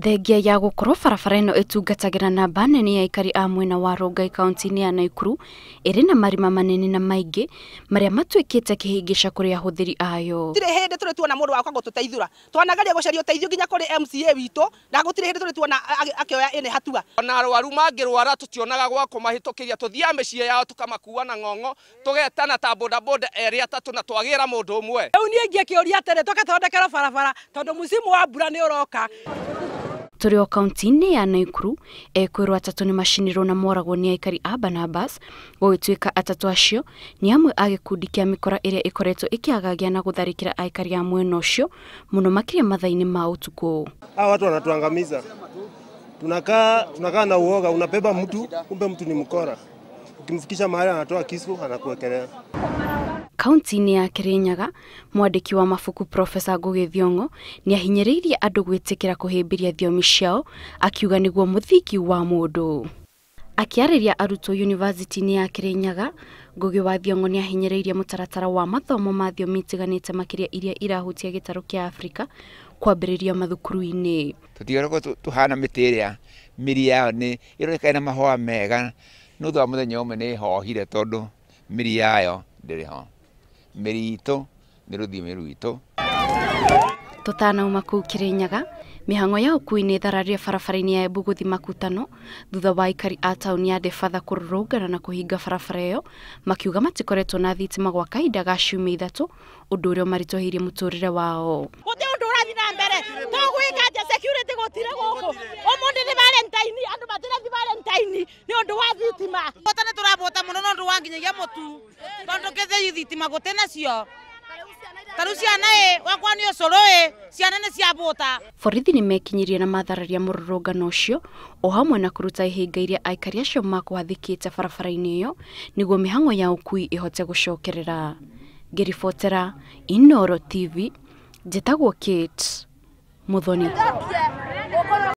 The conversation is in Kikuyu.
Thengia ya gũkorwo barabara ĩno ĩtungatagĩra namba nene ya aikari a mwena wa Rongai kaunti-inĩ ya Naikuru ĩrĩ na marima manene na maingĩ marĩa matuĩkĩte kĩhĩngĩca kũrĩ ahũthĩri ayo. Gũtirĩ hĩndĩ tũrĩ tuona mũndũ wa gũtũteithũra, twanageria gũcaria ũteithio nginya kũrĩ MCA witũ na gũtirĩ hĩndĩ tũrĩ tuona akĩoya ĩnĩ hatua. Ona arwaru mangĩrwara tũtionaga gwa kũmahĩtũkĩria, tũthiaga mĩciĩ yao tũkamakua na ng'ong'o, tũgetana ta bodaboda erĩ atatũ na twagĩra mũndũ ũmwe. Rĩu niĩ ingĩkĩũria atĩrĩ, tũgathondekerwo barabara tondũ msimu wa mbura nĩ ũroka. Tũrĩ o kaunti-inĩ ya Naikuru, ekwĩrwo atatũ nĩ macinirwo na moragwo nĩ aikari a Barnabas, gũgĩtuĩka atatũ acio nĩ amwe a gĩkundi kĩa mĩkora ĩrĩa ĩkoretwo ĩkĩagagia na gũtharĩkĩra aikari a mwena ũcio mũno makĩria mathaa-inĩ ma ũtukũ. Hawa watu wanatuangamiza, tunakaa na uoga, unabeba mtu kumbe mtu ni mkora, ukimfikisha mahali anatoa kisu anakuwekelea. Kaunti-inĩ ya Kirinyaga, mwandĩki wa mabuku Profesa Ngugi Thiong'o nĩahinyĩrĩirie andũ gwĩtĩkĩra kũhĩmbĩria thiomi ciao akiuga nĩguo mũthingi wa mũndũ. Akĩarĩria arutwo yunivasĩtĩ-inĩ ya Kirinyaga, Ngugi wa Thiong'o nĩahinyĩrĩirie mũtaratara wa mathomo ma thiomi itiganĩte makĩria iria irahutia gĩtarũ kĩa Afrika kwambĩrĩria mathukuru-inĩ. Tũtigeragwo tũhana mĩtĩ ĩrĩa mĩri yayo nĩ ĩroneka ĩna mahũa mega, no thutha wa mũthenya ũmwe nĩ ĩhohire tondũ mĩri yayo ndĩrĩ ho. Mĩri itũ nĩ rũthiomi rwitũ. Tũtanauma kũu Kirinyaga, mĩhang'o ya ũkui nĩ ĩthararire barabara-inĩ ya Embu gũthiĩ Makutano thutha wa aikari a taũni ya Defatha kũrũrũngana na kũhinga barabara ĩyo makiuga matikoretwo na thitima gwa kahinda ga ciumia ithatũ, ũndũ ũrĩa ũmaritũhĩirie mũtũrĩre wao. Gũtirĩ ũndũ ũrathiĩ na mbere, tũgwĩka atĩa? Security gũtirĩ gũkũ, ũmũthĩ nĩ Valentine, andũ matirathiĩ Valentine nĩ ũndũ wa thitima. Bũta nĩ tũrabũta mũno nĩ ũndũ wa nginyagia mũtu, tondũ kĩthĩi thitima gũtirĩ nacio. Tarĩu ciana ĩ, wakwa nĩ ũcũrũ ĩ, ciana nĩ ciabũta. Borithi nĩ mekinyirie na mathararia mũrũrũngano ũcio o hamwe na kũruta ihinga iria aikari acio makwathĩkĩte barabara-inĩ ĩyo nĩguo mĩhang'o ya ũkui ĩhote gũcokerera. Ngĩribotera Inooro TV, njĩtagwo Kate Muthoni.